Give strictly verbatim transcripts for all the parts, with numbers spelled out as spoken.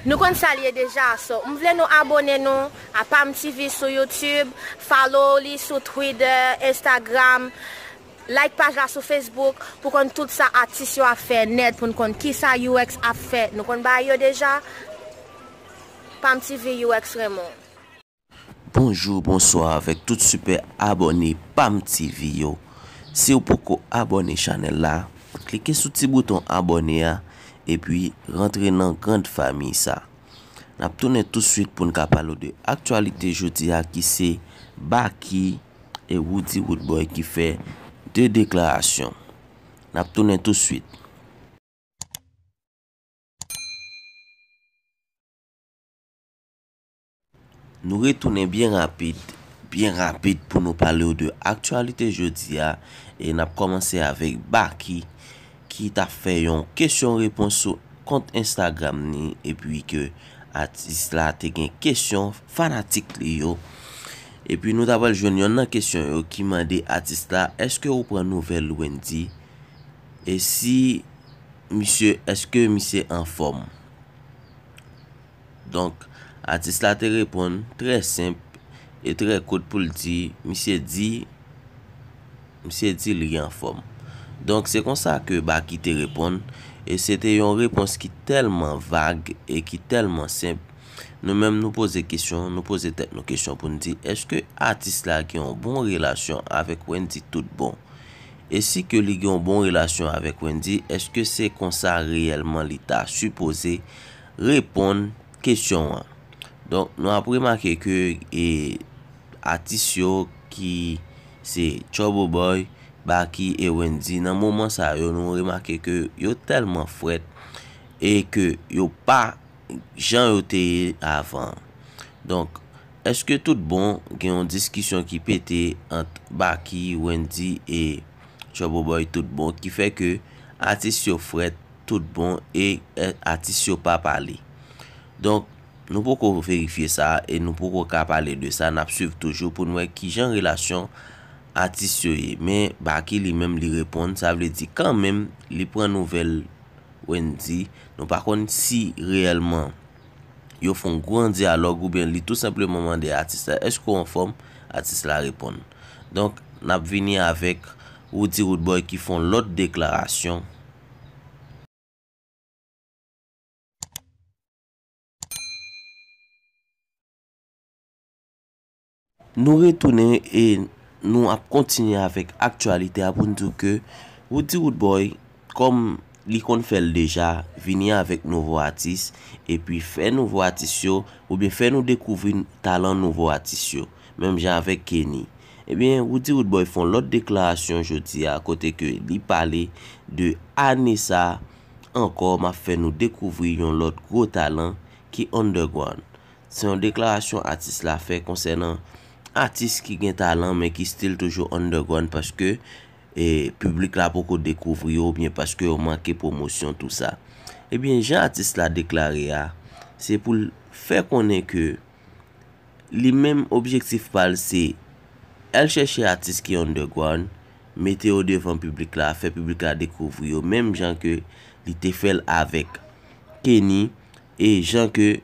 Nou konn sa l ye deja, so m vle nou abone nou a Pam T V sou YouTube, follow li sou Twitter, Instagram, like paj la sou Facebook pou konn tout sa atis yo ap fè nèt, pou n konn kisa U X ap fè. Nou konn bagay yo deja. Pam T V, U X renmen w. Bonjou, bonswa avèk tout sipè abòne Pam T V yo. Si w poko abòne chanèl la, klike sou ti bouton abòne a, epi rantre nan grand famiy sa. N ap tounen touswit pou n ka pale w de aktyalite jodi a ki se Baky e Roody Roodboy ki fè de deklarasyon. N ap tounen touswit. Nou retounen byen rapid, byen rapid pou nou pale w de aktyalite jodi a, e n ap kòmanse avèk Baky ki t ap fè yon kesyon repons sou kont Instagram ni, epi ke atis la te gen kesyon fanatik li yo. Epi nou ta pral jwenn yonn nan kesyon yo ki mande atis la, èske ou pran nouvèl Wendyy? E si misye, èske misye anfòm? Donk, atis la te reponn trè senp e trè kout pou l di, misye di, misye di li anfòm. Donk, se konsa ke Baky te reponn, e se te yon repons ki tèlman vag e ki tèlman senp. Nou menm nou poze kesyon, nou poze tèt nou kesyon pou n di, èske atis la gen yon bon relasyon avèk Wendyy tout bon? E si ke li gen yon bon relasyon avèk Wendyy, èske se konsa reyèlman li ta sipoze reponn kesyon an? Donk, nou ap remake ke e, atis yo ki se Trouble Boy, Baky e Wendyy, nan moman sa yo, nou remake ke yo tèlman frèt e ke yo pa jan yo te ye avan. Donk, èske tout bon gen yon diskisyon ki pete ant Baky, Wendyy e Trouble Boy tout bon ki fè ke atis yo frèt tout bon e e, atis yo pa pale? Donk, nou poko verifye sa e nou poko ka pale de sa, n ap swiv toujou pou n wè kijan relasyon atis yo ye. Men Baky li menm li reponn, sa vle di kanmenm li pran nouvèl Wendyy, nou pa konn si reyèlman yo fè yon gran dyalòg oubyen li tou senpleman mande atis la, èske w anfòm? Atis la reponn. Donk, n ap vini avèk Roody Roodboy ki fè yon lòt deklarasyon. Nou retounen e nou ap kontinye avèk aktyalite a pou n di w ke Roody Roodboy, kòm li konn fè l deja, vini avèk nouvo atis, epi fè nouvo atis yo, oubyen fè nou dekouvri talan nouvo atis yo, menm jan avèk Kenny. Ebyen, Roody Roodboy fè yon lòt deklarasyon jodi a, kote ke li pale de ane sa ankò, m ap fè nou dekouvri yon lòt gwo talan ki underground. Se yon deklarasyon atis la fè konsènan atis ki gen talan men ki still toujou underground paske e, piblik la poko dekouvri yo oubyen paske yo manke pwomosyon tou sa. Ebyen, jan atis la deklare a, se pou l fè konnen ke li menm objektif pa l se al chèche atis ki underground, mete yo devan piblik la, fè piblik la dekouvri yo, menm jan ke li te fè l avèk Kenny, e jan ke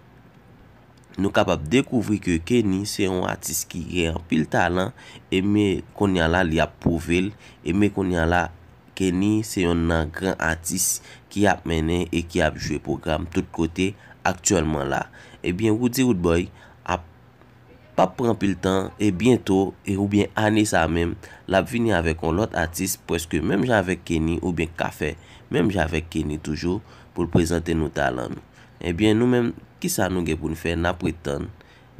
nou kapab dekouvri ke Kenny se yon atis ki gen anpil talan, e men kounye a la li ap pwouve l, e men kounye a la Kenny se yonn nan gran atis ki ap mennen e ki ap jwe pwogram tout kote aktyèlman la. Ebyen, Roody Roodboy ap p ap pran anpil tan e byento e oubyen ane sa menm, l ap vini avèk yon lòt atis prèske menm jan avèk Kenny oubyen k ka fè menm jan avèk Kenny toujou pou l prezante nou talan nou. Ebyen, nou menm, kisa nou gen pou n fè? N ap ret tann.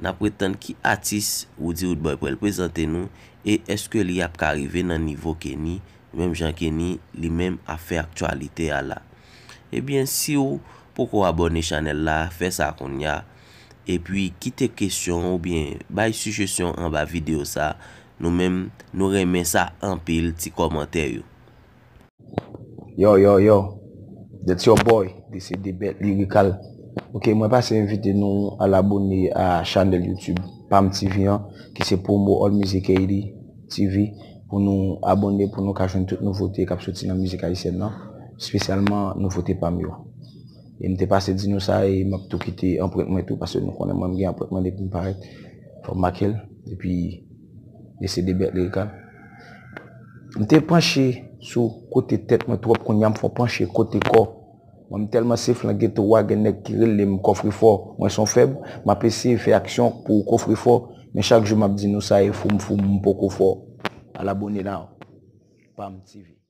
N ap ret tann ki atis Roody Roodboy pral prezante nou e èske li ap ka rive nan nivo Kenny, menm jan Kenny li menm ap fè aktyalite a la. Ebyen, si w poko abòne chanèl la, fè sa kounye a. Epi kite kesyon oubyen bay sijesyon anba videyo sa. Nou menm, nou renmen sa anpil, ti kòmantè yo. Yo, yo, yo. That's your boy. This is the bet lyrical. Ok, mwen pase envite nou al abone a chanèl YouTube Pam T V an, ki se Promo All Music Haiti T V, pou nou abone, pou nou ka jwenn tout nouvote k ap soti nan mizik ayisyèn nan, espesyalman nouvote Pam yo. E m te pase di nou sa e m ap tou kite anprent mwen tou, paske nou konnen mwen m gen anprent mwen depi m parèt. Fò m make l, epi desede bèt lirikal. M te panche sou kote tèt mwen twòp, kounye a m fè w panche kote kò. Mwen m tèlman se flan geto a, gen nèg ki rele m kòfrefò. Mwen se yon fèb, m ap eseye fè aksyon pou kòfrefò. Men chak jou m ap di nou sa e fou m fou m, m poko fò. Al abone la. Pam T V.